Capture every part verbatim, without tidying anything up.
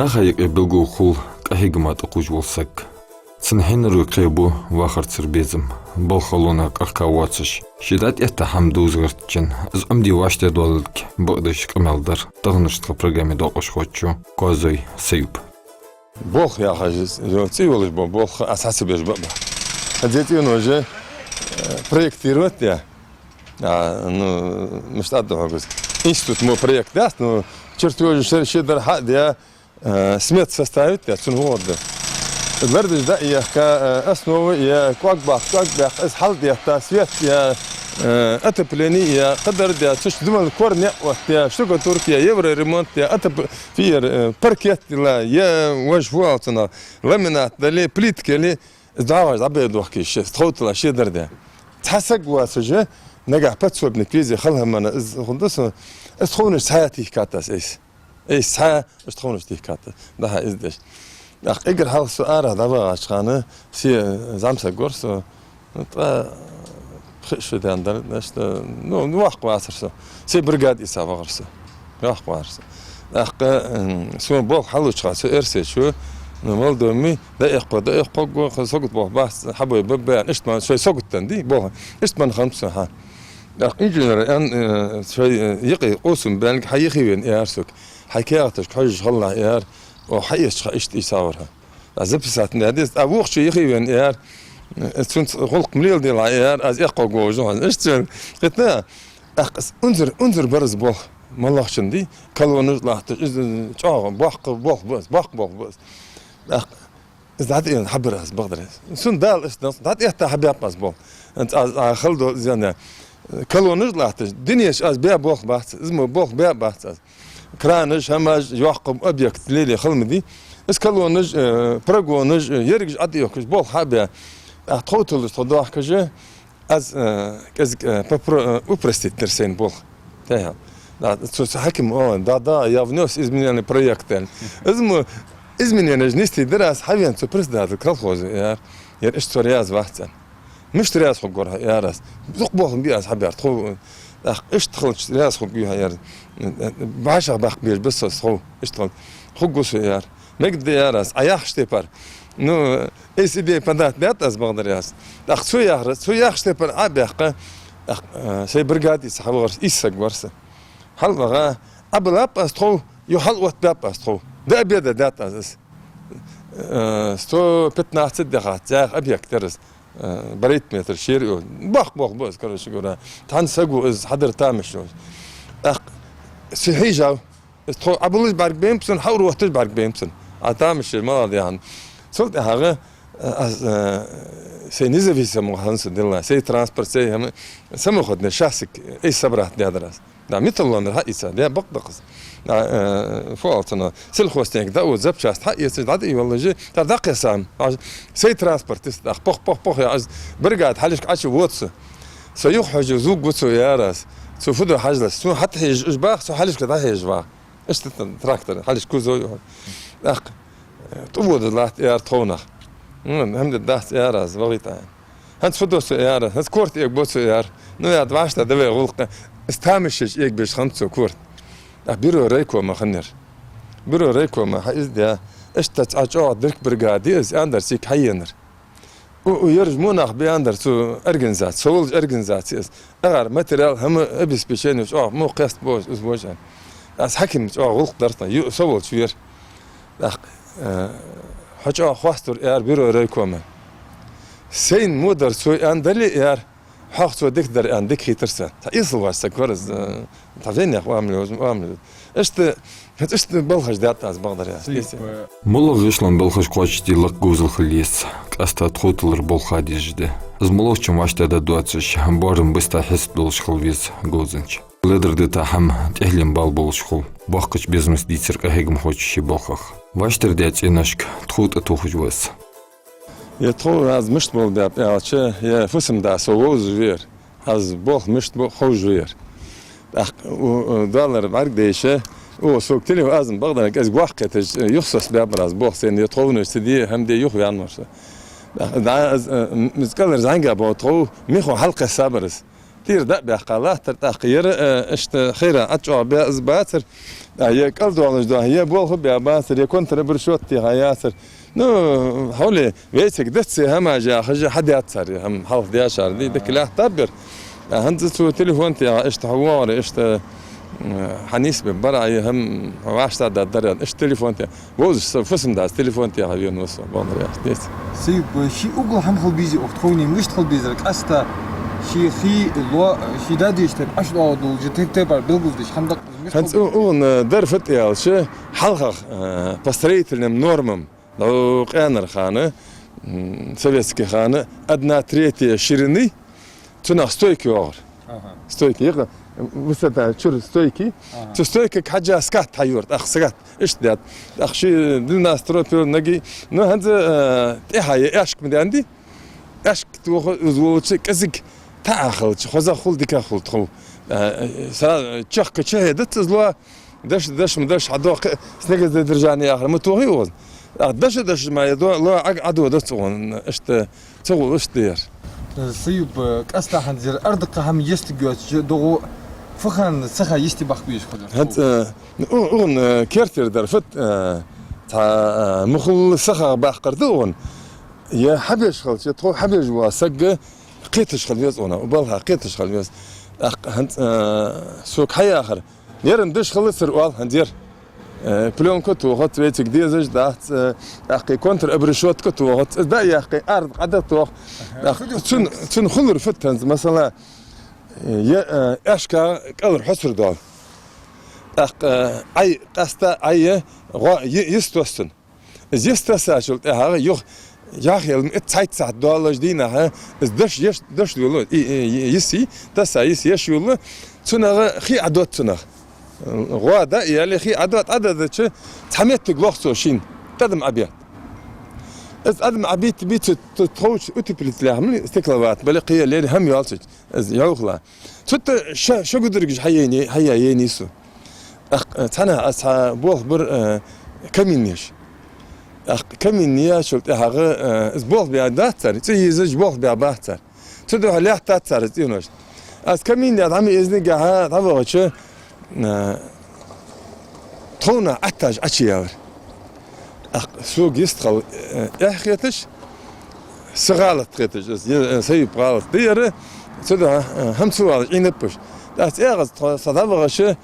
Наха юкъе белгалхул къахьегама тӀакхувш вола саг. Цун хьинар кхебу вахарцара безам, балха халонах кӀаркха воацаш. Ше дӀатӀаэтта хӀама дувза гӀертачун, из Ӏомаде вӀаштӀехьадоалилга бакъдеш къамаьл дар таханарча тха программе доакъашхочо Коазой Саюба. Болх яхаш, цӀи йолаш бола болх аз хьа ца беш ба-ба. ХӀанз цӀи йолаш, э, проектировать я. А, ну, мишта да хьогас. Институт мо проект дац, ну, чертёжи шер шедар хьа а даь, э, смета составить я, цун хӀода. Лардаш да яхка, э, основа я, кӀоаг баккха, кӀоаг баккха, из хьал детта, свет я, э, отопление я, кхыдар я, цуш дувал кор неӀ отта, штукатурка я, евроремонт я, отоп-, фиер, э, паркет дила, я, вож фу алцана, ламинат дали, плитка ли, из дагӀаш дӀабайдохкий ше, тховтала шедар де. Цхьа саг воацаш, нагахь подсобник везе халхамана из хӀунда со, из тховнаш цхьа тихкатас эйс. Эйс цхьа, из тховнаш тихкатас. Даха из деш. Ах, эггара хьалха со ара дӀавагӀача хана, се зӀамсаг вар со, ну, тӀа пхи шу дан дар, нешта, ну, ну, воккха вацар со. Се бригада иса вагӀар со. Воккха вацар со. ТӀаккха, м, сона болх хьалучха, со эрсечу, ну, мал доми, да эккхо, да эккхо, го, ха, согут болх бац, хьабой, баббан, ишт ман, шой согут дан, ди, болх, ишт ман хам со, хьа. ТӀаккха инженер, ан, э, шой, э, йикъи, къусум, бенг, хьа йихи вен, яр сок. Хьа кягӀаташ, хьожаш, халла, яр, о, хьа ишт, хьа ишт, иса вар, хьа. А записать не деза, а вохча йихи вен, яр, э, цунц гӀулакх млел дела, яр, аз эккхо, го, жо, хьа, ишт, цун, кхетна, ах, унзар, унзар бараз болх. Малахчун ди, колоннаш латташ, из чӀоагӀа боккха болх ба из, боккха болх ба из. Ах, из дӀатӀаена хьабар аз, бакъдар аз. Сона Дала из дӀатӀаэтта хьабаьб аз болх. Аз, а, хала дола зена. Колоннаш латташ, дунеш аз баь болх бац, из мо болх баь бац аз. Кранаш, хӀамаш, йоккха объект лелае хала ма дий. Из колоннаш, э, прогонаш, э, ергаш ӀотӀайохкаш болх хьабаь. Ах, тховталаш тхо дохкаш, аз, э, кӀезиг, э, попро-, э, упростить дир сайна болх. Тяхьа. Да, цу, цу хьаким, о, да, да, я внёс изменения в проект, аьнна. Из мо измененеш нести дир аз, хьавена цу председатель колхоза, яр. Яр ишт цо раьза вац, аьнна. Мишта раьза хургвар хьо, яр аз. Дукха болх бе аз хьабаьр, тхов. Ах, ишт хилча раьза хургвий хьо, яр. БӀаьшах баккха безаш ба со, тхов. Ишт хилча. Хургва со, яр. Мегаргда, яр аз. Ӏа яхача тайпара. Ну, эс идея подать даьд аз, бакъдар аз. ТӀаккха цо яхар, цо яхача тайпара Ӏо а баьккха, тӀаккха, э, сай бригада иса хьавагӀар, из саг вар са. ХьалвагӀа, Ӏобиллаб аз тхов, юха хьалоттабаьб аз тхов. До обеда даьд аз из. Э, сто пятнадцать дехат, цӀаьхха объект яр из. Э, барайт метр шера ю. Боккха болх ба из, короче говоря. Тхьан саг ва из, хьадар тамаш ю. ТӀаккха со хьежав. Из тхо Ӏобиллаш бӀаргабайнаб сона, хьаур отташ бӀаргабайнаб сона. А тамаш ше мала дехьан. Цул тӀехьагӀа, э, аз, э, сай независимо хӀанз со дилла, сай транспорт, сай хӀама, самоходный шассик, эйс собрать даьдар аз. Да, металлолом хьаийца, да, бакъ дакъас. А, э, фу алцана, сельхозтехника да, вот запчасть хьаийца, да, да, и валлажи, да, да, кхесам. А, сай транспорт, из, да, пох, пох, пох, я, аз бригада хьалхашка Ӏочу вода со. Со юха хьожа, зувг гу цо, яр аз. Цо фу ду хьажалаш, цо хьатӀахьежаш уж бах, цо хьалхашка дӀахьежаш вах. Ишта трактор, хьалхашка кузов ю. ТӀаккха, э, тӀу вода латт, яр, тховнах. Ну, хӀама де дац, яр аз, вагӀийтӀа. ХӀанз фу до со, яр, хӀанз корта эгабо со, яр. Ну, я, вӀаштӀа да вай гӀулакх. Из тамашийча эгабеш хиннад цо корта. А бюро райкома хиннаяр. Бюро райкома хьаиздаь, ишта цхьа чӀоагӀа дирк бригада я из, аьннадар цига хьаенар. У, у ераш мо нах ба аьннадар цу организаци, со волча организаци из. Агар материал, хӀама, обеспечение чӀоагӀа мо кхест бож, из бож аьнна. Аз хьаким чӀоагӀа гӀулакх дар тха, ю, со волча вера. ТӀаккха, э, хьо чӀоагӀа хоастаду, яр, бюро райкома. Сайна мо дар цо аьнна дале, яр, хьох цо дика дар аьнна, дика хийтар са. Цхьа эсала воаца саг вар из, э, цхьа венех оамал йоз, оамал йоз. Ишта, хӀанз ишта балхаш даьд аз, бакъдар аз. МолагӀа гӀишлон балхаш кхоачашде лакха говзал хила еза, къаьстта тховталара болх ха дезаш да. Из моллагӀчун вӀаштӀехьдаргдоацаш, боарам бистта хьестаб долаш хила веза говзанча. Ледар дита хӀама тӀехьлен бала болаш хул, боккхача безамца дийцар къахьегамхочо ший балхах. ВӀаштӀехьдардаь цӀеношка тхов тӀатохаш ва из. Е тхов аз мишта болх баьб аьлча, е фусам-да со вовзаш вар. Аз болх мишта бу ховш вар. ТӀаккха у, у, доллар бӀаргадайча, у, сога телефон аз бакъдар, кӀезига воккха хеташ, юхасоцабаьбар аз болх сайна, е тховнаш ца де, хӀама де юхаваьннавар со. ТӀаккха, да, аз, э, м-, м-, кӀалхара зӀамига бола тхов, михо хьалкхессабар из. тӀера дӀа а баьккха латтар, тӀаккха ер, э, иштта хайра Ӏа чӀоагӀа бе из бацар, а, е кӀал долаш да, е болх бе бацар, е контрабрашот теха яцар. Ну, хьоле, вайцига дац хӀамаш яхаш, хьадаьд цар, хӀама хьалха дешар ди, дика лаьттаб ер. А хӀанз цо телефон теха, иштта хьо вогӀар, иштта, м, хьанийсбе бар, а е хӀама вӀаштӀа даьд дар, иштта телефон теха. Вовзаш са фусам дац, телефон теха венав со, бахьан яхаш деций. Сайюп, ший угол хӀама хила безий укх тховне, мишта хила безар, къаьстта ший хий, лоа, ший дадеш тайпа, Ӏаш доагӀа долча тайп-тайпара белгалдеш, хӀама дакъа мишта хила безар? ХӀанз у-, укхун, э, дар фу да аьлча, хьалхагӀа, э, по строительным нормам, дӀо къаьнара хана, м, советски хана, одна третья ширины, цунах стойки йоагӀар. Аха. Стойки, яха, высота чура стойки. Аха. Цу стойкага хьежжа скат хьайора, тӀаккха скат, иштта даьд. ТӀаккха ший длина стропил ноги, ну, хӀанз, э, тӀехьа е аьшк ма даьннадий. Аьшк тоха из волча кӀезига таӀа хилча, хоза хул, дика хул тхов. Э, э, са чехка чехье дац из лоа, даш, даш, ма даш, хьадоаккх, снегозадержание яхар ма тохий укхаза. А даш, даш ма е до, лоа Ӏаг Ӏадодац укхун, иштта ца гӀулаш дер. Сайюп, къаьстта хӀанз ер ардаккха хӀама йистергйоацаш догӀу, фу хана саха йисте бахка безаш хулар? ХӀанз, э, у-, укхун, э, кертера дар фуд, э, цхьа, э, мухул сахах баккхар да укхун. Е хьабеш хилча, тхов хьабеш вола саг кхеташ хила веза укхунах, балха кхеташ хила веза. ТӀаккха хӀанз, э, сога хьаяхар, ер-м деш хилацар оал хӀанз ер. Э, плёнка тохац, вайцига дезаш дац, э, тӀаккха контрабрашотка тохац, из дӀа а яьккха, ара Ӏа дӀатох. Аха. ТӀаккха цун, цун хулар фуд хӀанз, масала, э, е, э, аьшка кӀалхара хьоцар доал. ТӀаккха, э, Ӏай, къаьстта Ӏай, гӀо-, йи-, йист тосс цун. Из йист тессачул тӀехьагӀа юха яхъелма, итт-цхьайтта сахьат доаллаш дийнахьа, из даш еш, даш долу, и, и, и, йиси, тесса йиси еш йолу, цунах хий Ӏадода цунах. ГӀо дӀа а яьлла, хий Ӏадода, Ӏадодача, цхьа меттиг лох цо шийна, тӀадам Ӏабетта. Из тӀадам Ӏабитта бийца тховча утеплителехь, стекловат, бале кхиялера хӀама йолча. Из йовхала. Цу тӀа ша, ша гударгаш хьаяйни, хьаяйни со. ТӀаккха, э, цхьанахьа аз цхьа болх бир, э, камин еш. ТӀаккха камин ечул тӀехьагӀа, э, из болх бе дац цар, цӀи йизаш болх бе бац цар. Цудухьа лаьттад цар из цӀенош. Аз камин де дӀа ма изнигахьа дӀавахача, э, тховна Ӏатташ Ӏачуяьлар. ТӀаккха сога йистхила, э, эхь хеташ, са гӀалат хеташ, аз, е, э, Сайюпа гӀалат да ер, цудухьа, э, хӀама ца валаш Ӏийнаб уж. ТӀаккха цӀагӀа тхо, со дӀавахача,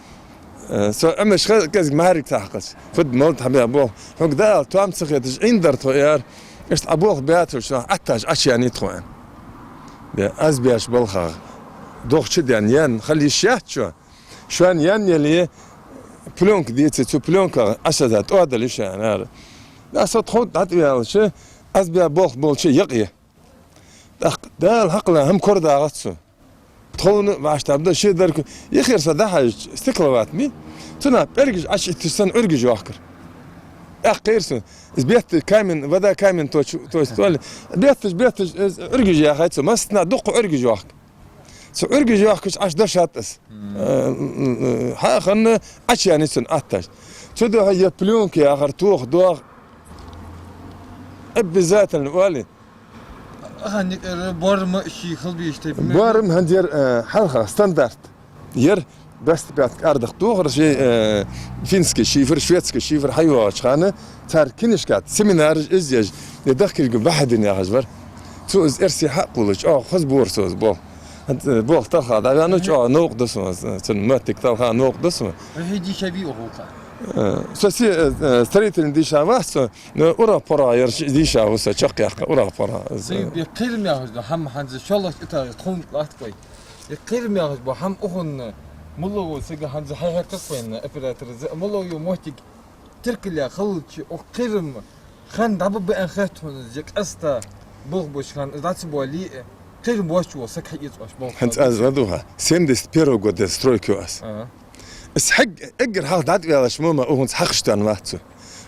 э, со Ӏамаш ха кӀезиг маьхьариг ца хьакхаш. Фуд малад хьабе болх. Хьога дӀаала, тоам ца хеташ Ӏийна дар тхо, аьлар. Иштта Ӏа болх баьцар шоана, Ӏатташ Ӏачуяьннай тхо, аьнна. Де, аз беш балхах. Дохча ден, ян, хила йиш яц шо. Шоана ян яле, плёнка дийца, цу плёнках Ӏа саза тӀодала йиш ян ара. ТӀаккха со тхов дӀатӀаваьлча, аз бе болх болча якъе. ТӀаккха Дала хьакхалла хӀама кора дагӀац цо. Тховна вӀаштӀабда ши дарка, ихир са дӀахьаьжча, стекловат ми? Цунах пӀелгаш Ӏачуитташ санна Ӏуьргаш йохкар. ТӀаккха кхийра сона. Из бетта камин, вода камин точ-, то есть, то ли. Бетташ, бетташ, из Ӏуьргаш яхай цо, массанахьа дукха Ӏуьргаш йохк. Цу Ӏуьргаш йохкаш Ӏаш дашат ас. Мм. Э, э, э, хьа-, ханна Ӏачуяьннай цун Ӏатташ. Цудухьа е плёнка яхар тоха доагӀа обязательно оалий. Аха, никъера боарам ший хила безаш тайпа ма. Боарам хӀанз ер, э, хьалха стандарт. Ер баьста пятка арадаккха дохар, ший, э, финский шифер, шведский шифер хьайоагӀача хана, цар кинишка, семинараш из еш, е дахкирга бахьадин яхаш вар. Цо из эрсий хьакхуллаш, чӀоагӀа хоза бора со из болх. ХӀанз, э, болх талха дӀаваьнна, чӀоагӀа новкъа да сона, э, цун моттиг талха новкъа да сона. Ахьа дийша вий оха вукха? Э, со се, э, э, строительный дийша вац со, но ура-пора ерш дийша ву со, чакхъяккха, ура-пора. Сайюп, е кхерам яхаш да хӀама хӀанз шоллагӀча этаже тховна латт вай. Е кхерам яхаш ба хӀама укхунна, муллагӀа сага хӀанз хьайхьаркхаш вайна оператор, за-, муллагӀа йо моттиг теркал яь хилча, укх кхерам хан дӀабаба аьнна хет хьона, е къаьстта болх беш хан, из дӀа ца боале, кхерам боацаш вола саг хьаэца оаш болх. ХӀанз аз ладувгӀа, семьдесят первого года стройка ю аз. Ага. Из хьег-, эггара хьалха дӀатӀаваьлча мо ма укхунца хьакхаш тан вац цо.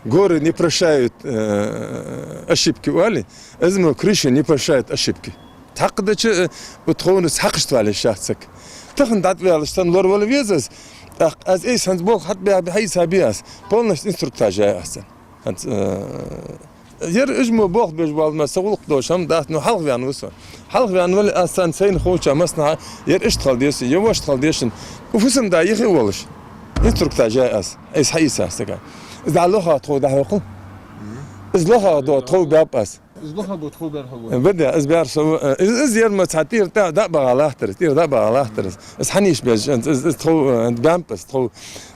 Горы не прощают, э, ошибки, оалий, из мо крыша не прощает ошибки. Цхьаккха дача, э, у тховнас хьакхаш валийта йиш яц саг. Тахан дӀатӀаваьлча санна лоравала веза аз, тӀаккха аз эйса хӀанз болх хьатӀабаьхьа бе хьайса бе аз. Полностью инструктаж яьй аз цунна. ХӀанз, э, Ер уж мо болх беш бола мара са гӀулакх долаш хӀама дац, ну, хьалха ваьнна ва со. Хьалха ваьнна вале, аз царна сайна ховча массанахьа, ер иштта хила деза, е вешта хила деза. Укх фусам-да юхе волаш, инструктаж яь аз, из хьаийца аз цунга. Из дӀа лохагӀа тхов дӀахьокхал. Из лохагӀа дола тхов баьб аз. Из лохагӀа бола тхов баьр хьо. Бада, из баьр со, из, из ер ма цхьа тӀера дӀа-, дӀа багӀа латтар из, тӀера дӀа багӀа латтар из. Из хьанийш беш, из, из тхов, э, баьннаб аз тхов.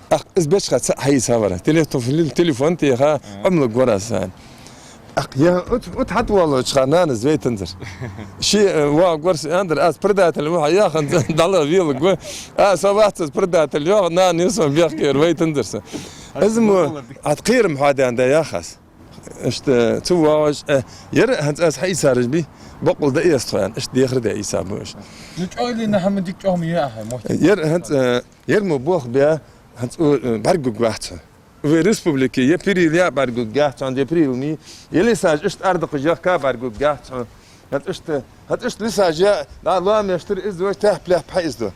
Ах, из бечха цаӀ хьаийца вар. Телефон, телефон теха, Ӏомалургвар аз. Ах, я, ут, ут хьатӀавоалача хана нанас вайтанзар. Ший, э, воагӀаргвар со, аьннадар, аз предатель ва хьа яханза, дӀалаха веларгва. А, со вац аз предатель, йоах, нана юсун бехкера вайтанзар со. Из мо, ат кхерам хьадаьнна да яхаш. Иштта цу воагӀаш, э, ер хӀанз аз хьаийцараш бий, боккъал да эс тхо, аьнна, иштта дехар даь ийца ба уж. Ну, чӀоагӀа лийна хӀама дика чӀоагӀа ма яхьа, мотт. Ер хӀанз, э, ер мо болх бе, хӀанз, э, бӀаргагургвац хьо. Вай республике е перийл яа бӀаргагургьяц хьона, е перийл ми, е лесаж иштта арадаккхаш яхка бӀаргагургьяц хьона. ХӀанз иштта, хӀанз иштта лесаж яа, дӀа лоамештар из вай тяп-ляп хьаизду.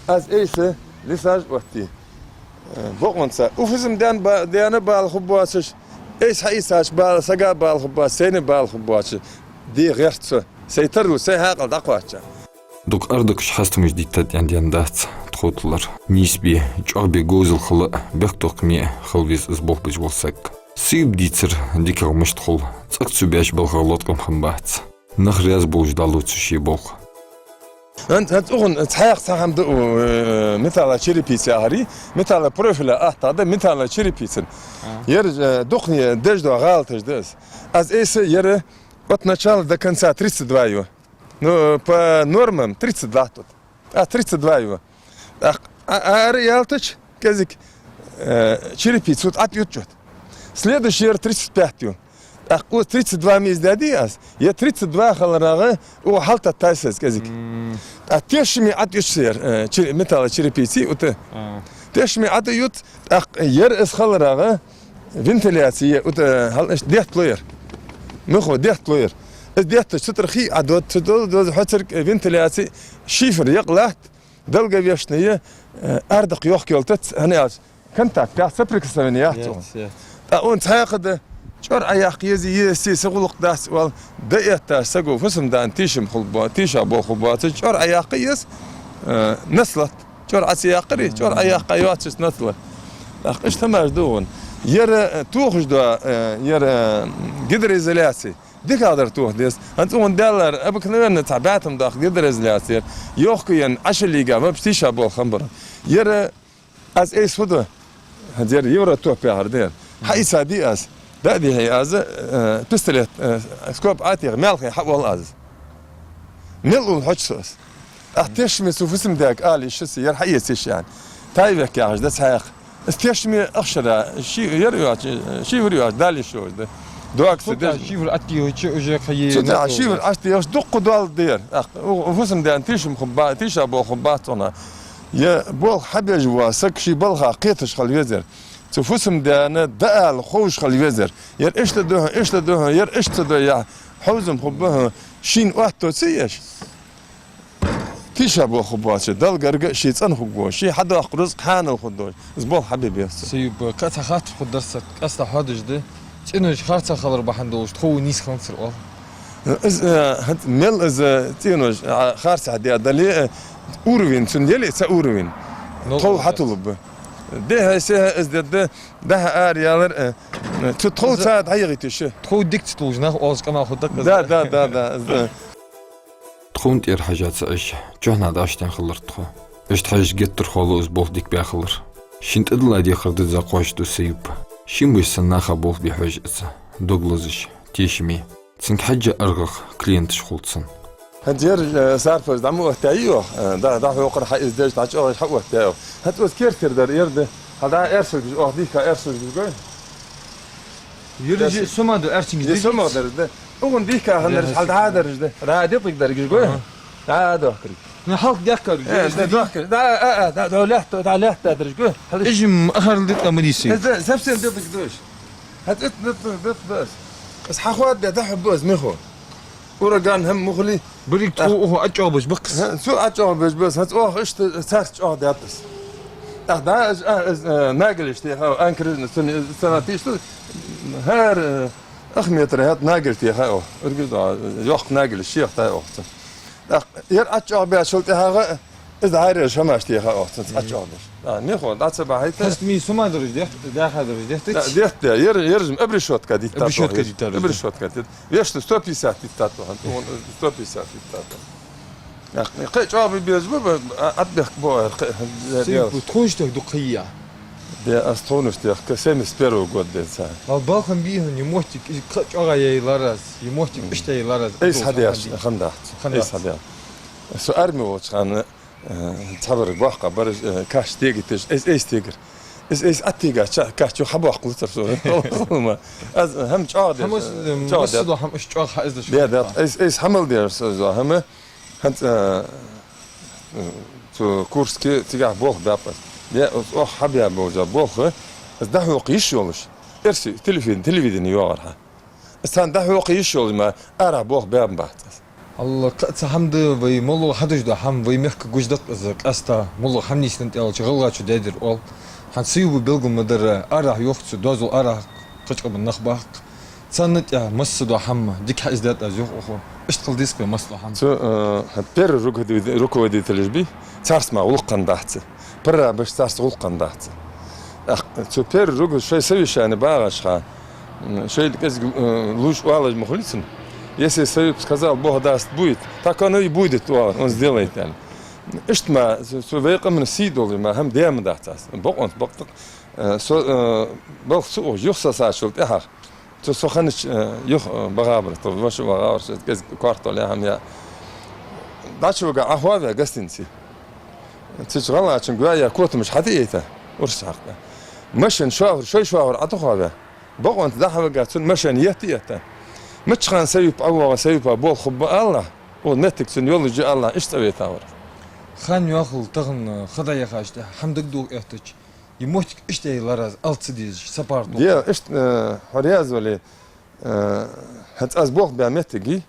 Аз айса лесаж оттае. Э, бокъонца. Укх фусам-даьна ба-, даьна бала хургбоацаш, айса хьаийцача бала, сага бала хургбоацаш, сайна бала хургбоацаш. Де гӀерт со. Сай тарлу, сай хьаькъал дӀакхоачча. Дукха арадаккхаш хьастамаш диттад аьнна денна дац тхов тиллар. Нийса бе, чӀоагӀа бе говзал хила, бехктокхаме хила веза из болх беш вола саг. Сайюпа дийцар дикагӀа мишта хул, цӀагӀа ца беш балхагӀа латкъам хиннабац. Нах раьза болаш дӀалоац ший болх. ХӀанз, хӀанз укхун цхьаькха цхьа хӀама да, э, металлочерепица яхар, металлопрофиля аттагӀа да металлочерепицан. А. Ер, э, дукха деш дола гӀалаташ да из. Аз айса ер от начала до конца тридцать два ю. Ну, по нормам тридцать два тут. А, тридцать два ю. А, а, ара ялтач, кӀезига, э, черепица, вот, ат ют чот. Следующий ер тридцать пять ю. А, вот тридцать два миз дади аз, е тридцать два халарагӀа, о, хьалтат тайсаз кӀезига. М. А тешами ат ют сер, э, чер-, металлочерепици, вот, э. А. Тешами ат ют, а, ер из халарагӀа, вентиляция, вот, э, хьал-, аш детталу ер. Михо, детталу ер. Из детташ цу тӀара хий Ӏадод, цу дол-, дол-, хьоцарг, э, вентиляция, шифер якъ латт, долговечный, э, арадаккха йохк йолтац, хӀана аьлча, контакт яц, соприкосновение яц. Яц, яц. ТӀа он цхьаькха да, чӀор Ӏаяккха еза, еза, са гӀулакх дац, оал, да этташ саго, фусам-даьна тешам хул бо-, теша болх хургбоацаш, чӀор Ӏаяккха еза, э, наслат. ЧӀор Ӏа ца яккхарий, чӀор Ӏа яккха йоацаш наслар. Ах, иштта хӀамаш да укхун. Ер, э, тохаш да, э, ер, э, гидроизоляция. ДикагӀдар тоха деза. ХӀанз укхун даьлар обыкновенно цхьа баьтам даккха гидроизоляция. Йохка ен Ӏаша лига, вообще теша болх хиннабар. Ер, э, аз айса фу да? ХӀанз ер Евротоп яхар да ер. Хьаийца дий аз? Да а дихье аз, э, пистолет, э, скоб Ӏатеха, мелхе хьаоал аз. Мел улл хьочу со аз. Ах, тешаме цу фусам-даьга ала йиш я са, ер хьаэца йиш я аьнна. Тайвек яхаш да цхьаькха. Из тешаме ахшара, ши-, ер йоач, шифер йоач, дала йиш йолаш да. Докса да. Шифер аттийгӀача уже кхае. Цу тӀа шифер аттийгӀача дуккха дола да ер. Ах, у, у фусам-даьна тешам хургба-, теша болх хургбац цунна. Е болх хьабеш вола саг ший балха кхеташ хила везар. Цу фусам-даьна дӀаала ховш хила везар. Ер иштта да хьона, иштта да хьона, ер иштта ца дой яхь, хьовзам хургба хьона, шийна отто ца еш. Теша болх хургбоацаш, Далла гарга ший цӀена хургволаш, ший хьадоаккха рузкъа хьанал хургдолаш, из болх хьабе беза. Сайюп, кхы цхьа хаттар хургдар са, къаьстта хьоадеш да. ЦӀенош харцахьа хилар бахьан долаш тхов нийса хиннацар оал. Из, э, хӀанз мел из, э, цӀенош, а, харцахьа де дале, э, уровень цун яле, цхьа уровень. Ну, тхов хьатулларгба. Дехьа-сехьа из дедда, дӀа-хьа ара ялар, э, цу тхов цхьа дӀаяхийта йиш я. Тхов дика ца туллаш нах оалаш къамаьл хургда-кх из. Да, да, да, да, из, да. Тховна тӀера хьежа ца Ӏеш, чухьнахьа дӀаштен хилар тхо. Иштта хьежача геттара ховлу из болх дика баь хилар. Шийна тӀадилла дехар дизза кхоачашду Сайюп. Шийна беш санна наха болх бе хьожаш из, дог лазаш, тешаме. Цунга хьежжа аргӀагӀа клиенташ хул цун. ХӀанз ер, э, сарпаз дӀа ма оттаяьй оаха, э, дӀа, дӀахьокхар хьаиздеш, дӀачӀоагӀдеш хьаоттаяьй оаха. ХӀанз оаха керттера дар ер да, хьал дӀа аьрсилгаш, оаха дийхка аьрсилгаш гой. Ер же сумаду аьрсилгаш. Е дий? Сумадараш да. Укхун дийхка хиннараш хьал дӀадараш да. РаьгӀа дикъиг даргаш гой. Аха. ДӀадохкарг. Ну, хьалха дехкарг. Э, да, дохкарг. Да, а, а, да, да, лаьтта, да, лаьтта даргаш гой. Хьал ижим ахарл дитта ма дийси. Э, да, совсем дитта дош. ХӀанз ит, ит, ит, ит, ит. Аз хьахоадде дӀахьу боз михо. Ураган хӀама мухли. Берриг тхо укхо ӀочӀоагӀбеш баккхас. ХӀа, цу ӀочӀоагӀбеш баккхас, хӀанз оаха иштта царца чӀоагӀдеттас. Ах, да, аз, а, аз, э, нагалиш те, ха, анкризна, цун, цун тишту, хӀара, э, Ах метр хӀаьта нагал теха оаха. Иргиз да, йоккха нагал шех тай оаха цун. ТӀаккха ер ӀочӀоагӀбаьчул тӀехьагӀа, из дӀайреш хӀамаш теха оаха цун, ӀочӀоагӀбеш. А, мехо, дӀа ца бахьайта. Хьаст ми сумадараш дехт, дахадараш дехтач? Да, дехт, да, ер, ер жим обрешётка диттат. Обрешётка диттат. Обрешётка диттат. Вешта сто пятьдесят диттат, хан. Вон, сто пятьдесят диттат. Ах, кхы чӀоагӀа беза ба, ба, а, атбехк бо, кхы, Сай, я. Бу тхонаш тех дукха я. Да, аз тхонаш тех, ка семьдесят первый год денца. Ал балхам бийхани моттиг, из кхы чӀоагӀа яй лараз, и моттиг ишта яй лараз. Эйс хьадеш, хандац. Хандац. Эйс хьадеш. Со арми волча хана, э, цхьабар боккха, бар, э, каш тегитеш, эйс, эйс тегар. Эйс, эйс аттига, ча, каш чу хьабоккха луцар со. Аз хӀама чӀоагӀа деш, хӀама, э, э, чӀоагӀа массадо деш. ХӀама иш чӀоагӀа хьаиздеш. Да, да, эйс, эйс хӀамал деш, со, хӀама. ХӀанз, э, э, цу Курске цигахь болх баьб аз. Е, оаха хьабаь болча болх, аз дӀахьокха йиш йолаш. Эрсий, телефон, телевидени йоагӀар хьа. Аз царна дӀахьокха йиш йолаш ма, арахьа болх баьб бац аз. Алла, кхы а цхьа хӀама да вай моллагӀа хьадеш дола хӀама, вай мехка гуш да-кх из, къаьстта моллагӀа хӀама нийсденна тӀа аьлча, гӀалгӀачо даьдир оал. ХӀанз сай ба белгал ма дарра, арахьа йохцу, доазол арахьа кхычкъа ба нах баккха. Царна тӀа массадола хӀама дика хьаиздаьд аз, йоах оаха. Иштта хила деза-кх вай массадола хӀама. Цу, э, хӀанз первый руководи-, руководителаш бий, царца ма гӀулакх хиннадац. Прорабаш, царца гӀулакх хиннадац. Ах, цу первый руководителаш шоай совещани багӀаш хьа, м, шоайла кӀезига, э, лувш оалаш ма хулий цунна. Если совет сказал, Бог даст, будет, так оно и будет, оалар, он сделает, аьнна. Иштта ма, цу, цу вай къаман сий долаш ма, хӀама даь ма дац аз. Бокъонца бакъда-кх. Э, со, э, балха ца ухаш, юха сацачул тӀехьагӀа. Цу со хиннача, э, юха, э, багӀабар, тхо воша вагӀавар, со кӀезига кортол яхьам я. ДӀачувига Ӏохоаваь гостинице. Цу чу гӀалгӀачун гуя котамаш хьатӀаэта, урс хьакха. Машен шофер, шоай шофер ӀотӀахоаваь. Бокъонца дӀахьавига цун машен етта, етта. Маччахана совет ӀовоагӀа, совета болх хургба алалахь, укх моттиге цун йолаш я алалахь, иштта цӀавайтавар. Хан йоахал тахан, э, хадаяхаш тӀа, хӀама дагадоха эттача, и моттиг иштта яй лараз, ала ца дезаш, са пар тохаш. Е, иштта, э, хьо раьза вале, э, хӀанз аз болх баь моттиг я,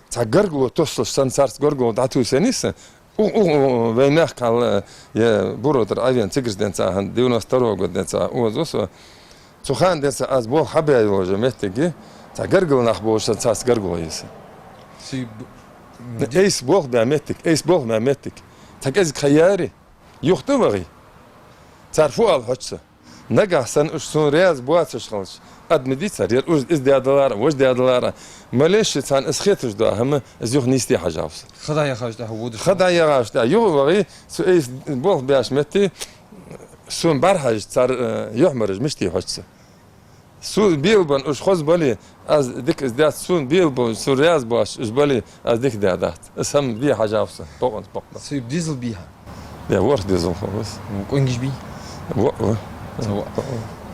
цхьа гаргало тоссалуш санна, царца гаргало дӀатувсаенна йиса, у, у, у, вай мехкахьа, э, е Буро тӀара Ӏовена, цигарча денз хьа, девяносто второго года денз, оза со. Цу хана денз аз болх хьабаь йолаш я моттиг я, цхьа гаргара нах болаш санна, царца гаргало йиса. Сий б-, эйс болх баь моттиг, эйс болх баь моттиг. Цхьа кӀезига ха яьри. Юха тӀавахе, цар фу оал хьоца. Нагахьа санна уж сона раьза боацаш хилча, адамаш дийцар, ер уж из даь далар, вож даь далар. Малейший царна из хеташ дола хӀама, из юха нийсде хьажав со. Хадаяхаш тӀа хьо водаш. Хадаяхаш тӀа юха вахе, цу эйс болх баьча метте, сона бӀарахьежача цар, э, юхьмараш мишта я хьоца. Со белабенна уж хоза бале, аз дика из даьд, сона белабенна, сона раьза боацаш уж бале, аз дика даь дац. Из хӀама де хьажав со, бокъонца бакъда. Сай б дезал бий хьа? Е, ворхӀ дезал хов аз. М, къонгаш бий? Во, во. Во.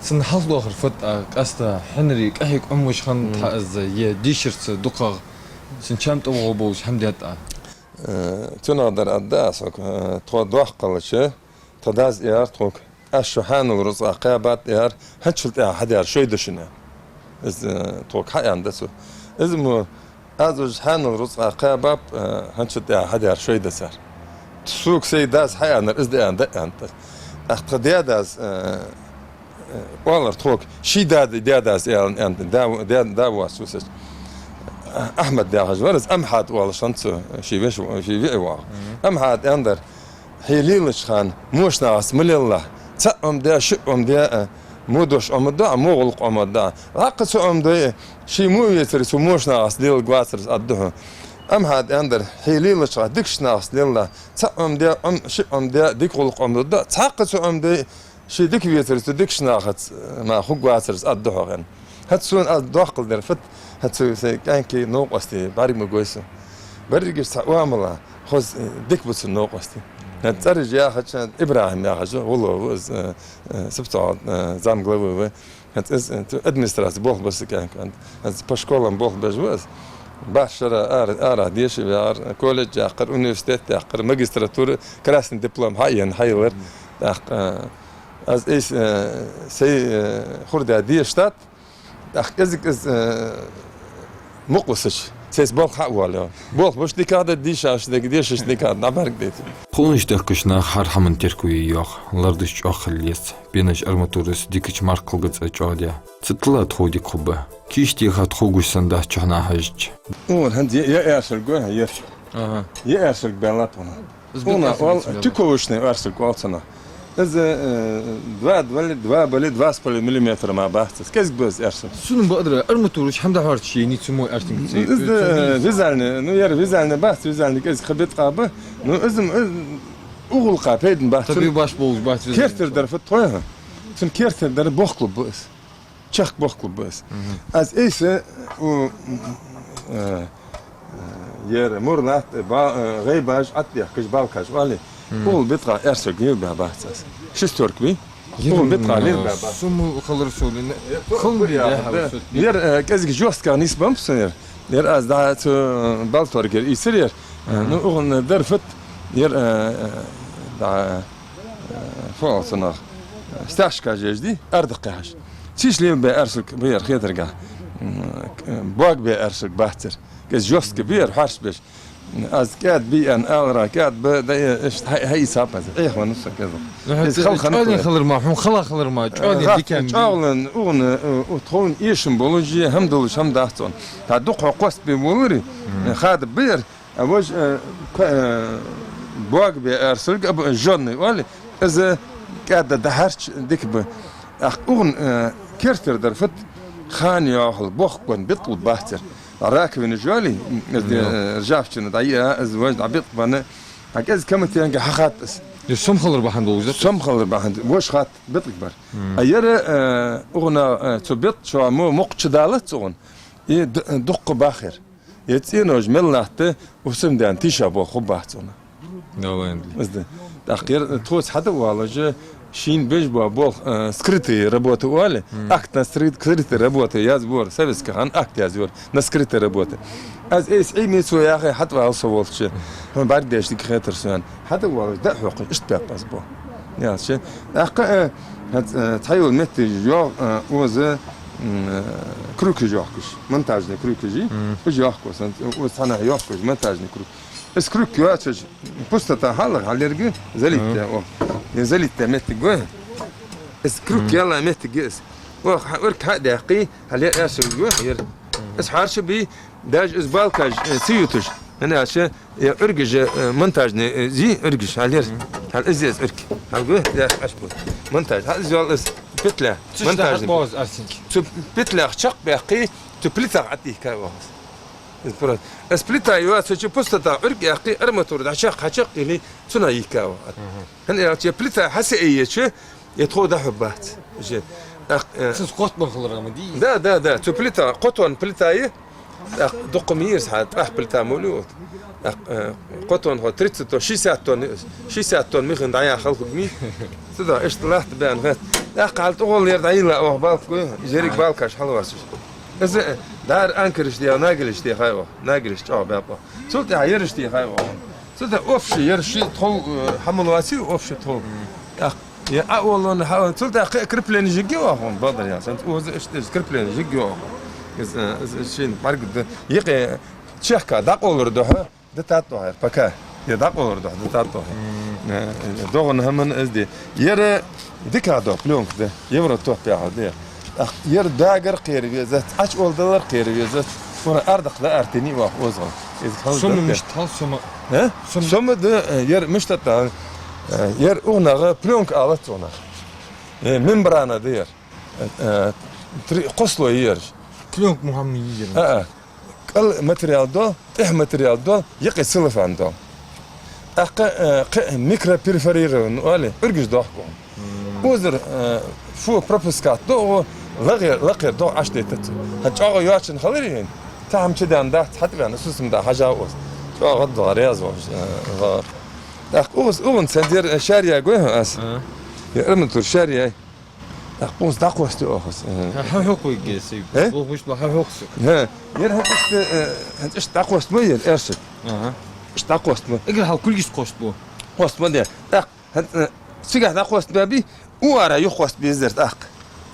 Цун хьалхадоахар фуд, а, къаьстта хьинаре къахьега Ӏомавеш хиннад хьа из, е дешарца дукхагӀа, цун чам тӀавоагӀа болаш хӀама даьд Ӏа? Э, цунах дар аргда аз хьога, э, тхо доккхагӀча, тха дас аьлар тхога, аз шо хьанал рузкъа кхаьбад, аьлар, хӀанзчул тӀехьагӀа хьадаьр шоай да шуна. Из, э, тхога хьааьннад цо. Из мо, аз уж хьанал рузкъа кхаьбаб, э, хӀанзчул тӀехьагӀа хьадаьр шоай да цар. Сога сай дас хьааьннар из да аьнна, да аьннад. ТӀаккха тха даь-дас, э, э, оалар тхога, ший да, даь-дас аьнна, аьннад, да, да, да воацаш ва со. Ахьмад яхаш вар из, Амхьад оалаш хиннад цо, ший веший, ший виӀий воӀ. Амхьада аьннадар, хье лелача хана мошнахаца ма лелалахь. Цхьа Ӏомадаь, шиъ Ӏомадаь, э, во дош Ӏомадоа, во гӀулакх Ӏомадоа. ТӀаккха цхьа Ӏомадой, ший во вецаре цу мошнахаца леларгвацар из, аргда хьона. Амхьада аьннадар, хье лелача хана дикача нахаца лелалахь. Цхьа Ӏомадаь, Ӏом-, шиъ Ӏомадаь, дика гӀулакх Ӏомадоа. ТӀаккха цхьа Ӏомадой, ше дика вецаре цу дикача нахаца, э, ма хургвацар из, аргда хьона. ХӀанз сона аз доккхал дар фуд, хӀанз цу сай кӀаьнкий, новкъостий бӀарга ма гой сона. Берригаш цхьа оамал, хоза, э, дика ба цун новкъостий. ХӀанз цӀераш яхача, ИбрахӀим яхаш ва, гӀулакх ва из, э, э, субцоагӀа, э, замглавы ва. ХӀанз из, э, цу администраце болх беш саг кӀаьнк. ХӀанз по школам болх беш ва из. БархӀ шера ара, арахьа деша ваьгӀар, колледж яьккхар, университет яьккхар, магистратура, красный диплом хьаенна хьайиллар. ТӀаккха, э, аз эйс, э, сай, э, хургдаь деша даьд, тӀаккха кӀезига из, э, мукъа висача, Цец болх хьа а воалле. Болх беш дикагӀа да, дийшача дика, дешача дика дӀабӀаргадайта. Кхоанаш тӀехкаш нах хӀара хӀаман терко е йоах, лардаш чӀоагӀа хила леца. Бенаш арматурас дикача маркхалгаца чӀоагӀа да. Цу тӀала тхов дика хургба. Кийча техад тхов гуш санна дац чухьнахьа хьежача. О, хӀанз е, е аьрсилг го, е. Ага. Е аьрсилг баьлла тхона. Из бетта Уна аьрсилг ол мисал. Тюковочный аьрсилг оал цунах. Из, э, два, два ли, два ба ли, два с половиной миллиметра мара бац из. КӀезига ба из аьрсилг. Сона бакъдар, арматураш хӀама дӀахьорча е низ цу мо аьрсилг ца. Из, э, вязальный, ну, ер вязальный бац, вязальный кӀезига ха биткъа ба. Ну, из, из угӀалкха пайдана бац. Цун баш болаш бац вязальный. Керттера дар фу тхой хьа. Цун керттера дар бохкалургба из. Чехка бохкалургба из. Мгм. Аз эйса, у, э, э, ер мур латт, ба-, э, гӀайбаш, Ӏаттехкаш, балкаш, оали. Мгм. УгӀал биткъа аьрсилг лелабаь бац аз. Шестёрка бий? УгӀал биткъа лелабаь бац. Сона хилар со лина. Хилар бий, да, да. Ер, э, кӀезига жёстка низ бамп со ер. Ер аз да цу, э, балторгер ийсар ер. Э, мгм. Ну, угӀан дар фат, ер, э, э, да, э, фу оал цунах, э, стяжка жеш ди, ардакхехьаш. Циша лелабаь аьрсилг ба ер хетарга. М, к-, э, бог баь аьрсилг бац ер. КӀезига жёстка ба ер, хьарш беш. Аз кӀаьда бий аьнна аларах, кӀаьда ба, да, э, иштта хьа-, хьаийцаб аз. Эх, вану со кӀезига. Ну, хӀанз из хала хана чӀоагӀа хилар мара, хьона хала хилар мара, чӀоагӀа дика ма дий. ЧӀоагӀа лан, угӀан, э, у тховна эшам болаш е, хӀама долаш хӀама дац цун. ТӀаккха дукха хьо кхост бе волари, э, хада ба ер, А вож, э, п-, э, бог бе аьрсилг, а б-, жённый оали, из кӀаьда дахьарч дика ба. Ах, угӀан, э, керттера дар фат хана йоахал бохкан биткъал бац ер. Раковина жёли, из де, э, ржавчина дӀайиа, из вож дӀабиткъ бана. А кӀезига каматенга хьахатт из. Е сом хилар бахьан долаш да? Сом хилар бахьан, вож хатт биткъ бар. А ер, э, угӀана, э, цу биткъ чу мо мукъ чу далац угӀан. И д-, дукха бахар. Е цӀенош мел латта, усам даьнна тийша болх хургбац цунна. Давай, Андрей. Из да. ТӀаккха ер тхоца хьада а валажа, шийна беш ба болх, э, скрытые работы оали, акт на скры-, скрытые работы язбор, советский хан акт язйор, на скрытые работы. Аз эйс Ӏийми цо яхе хьатӀавала со волча. ХӀана бӀаргадеш дика хетар со ян. Хьада а валажа, дӀа а хьокхаш, иштта баьппа аз бо. Яц ше. ТӀаккха, э, хӀанз, э, цхьайола метте йоагӀа, э, оза, м, э, крюкаш йоахкаш, монтажный крюкаш, уж йоахкаш, хӀанз оза цхьанахьа йоахкаш, монтажный крюк. Из крюк йоацаш, пустота хьалха, хьалерга залитте, о. Е залитте меттиг гой. Из крюк яла меттиг я из. О, хьа, урк хьа даккхи, хьале аьрсилг гой, ер. Из хьарча бий, даже из балкаш, э, ца юташ. ХӀана аьлча, е Ӏургаш, э, монтажный, э, зи Ӏургаш, хьалер. Хьал из ез Ӏург. Хьал гу, я, аш бу. Монтаж. Хьал из йол из петля. Цу монтажный. Боз арсинг. Цу петлях чакх баьккхи, цу плитах Ӏатихка вахас. Из просто. Из плита йоацача пустота Ӏург яьккхи, арматура дӀачакх, хьачакх или цунах йийкка вахат. ХӀана аьлча, плита хьаса эйеча, е тхо дахьа бац. Же. Ах, э, цу котбан хилар ма дий. Да, да, да. Цу плита, котон плита е, ах, дукха мийрс хьа, ах, плита мули вот. Ах, э, котон хо тридцать тонн, шестьдесят тонн, шестьдесят тонн михин дӀаяха халхуг ми. Цуда, иштта латта баьн хат. Ах, хьал тӀагӀолла ер дӀайилла ох балкой, жериг балкаш хьалвасаш. Из, э, дар анкераш де, нагелаш де хай ох, нагелаш чӀоагӀа баьпа. Цул тӀехьа ераш де хай ох. Цул тӀехьа общий, ераш тхов, э, хьамал васи, общий тхов. Ах, е а олон, ха, цул тӀехьа кре-, крепление жигги ох, бадар ян, сан, оз, иштта, крепление жигги ох. Из, э, из, из шин, барг д-, екъе, чехка, дакъолар духьа, да тат ох, пока. Е дакъолар духьа, да тат ох. Э, э, догон хӀаман из де. Ер, э, дика до, плёнка да. Евро топ яха да. Ах, ер дагар кхер везац, ач олдалар кхер везац. Уна ардах да артини вах озгал. Из хал. Сома да. Мишта хал, сома. Э? Сома. Сома да, э, ер мишта та, э, ер угӀанага плёнка алац уна. Э, мембрана да ер. Э, э, три, кхослой ер. Плёнка мухамми ер. А, а. КӀал материал дол, тӀех материал дол, екъе целлофан дол. ТӀаккха, э, кхе-, микроперфорированный оали, Ӏургаш дохку. Озар, э, фу пропускать до, о, лагъер, лагъер до, аш дейтац. Ха чӀоагӀа йоачан халари хӀин. Та хӀама чу дан дац, хьатӀавена, сусам да хьажа оз. ЧӀоагӀа догӀа, реза вош, э, гӀа. ТӀаккха оз, угӀан цандер, э, шарья гой хьо ас. Ага. Я арматур шарья. ТӀаккха укхунца дӀакхоста оаха из. Э. Хьа, хьа хьокхуйге сай. Э? Бохуш ба, хьа хьокху со. Э, ер хьа иштта, э, хьа иштта дӀакхоста ма ер, аьрсилг. Аха. Иштта дӀакхоста ма. Эггара хьалха кулгашца кхоста бу. Кхоста ма де. ТӀаккха, хьа, э, цигахь дӀакхоста баби, уара юха кхоста безар тӀаккха.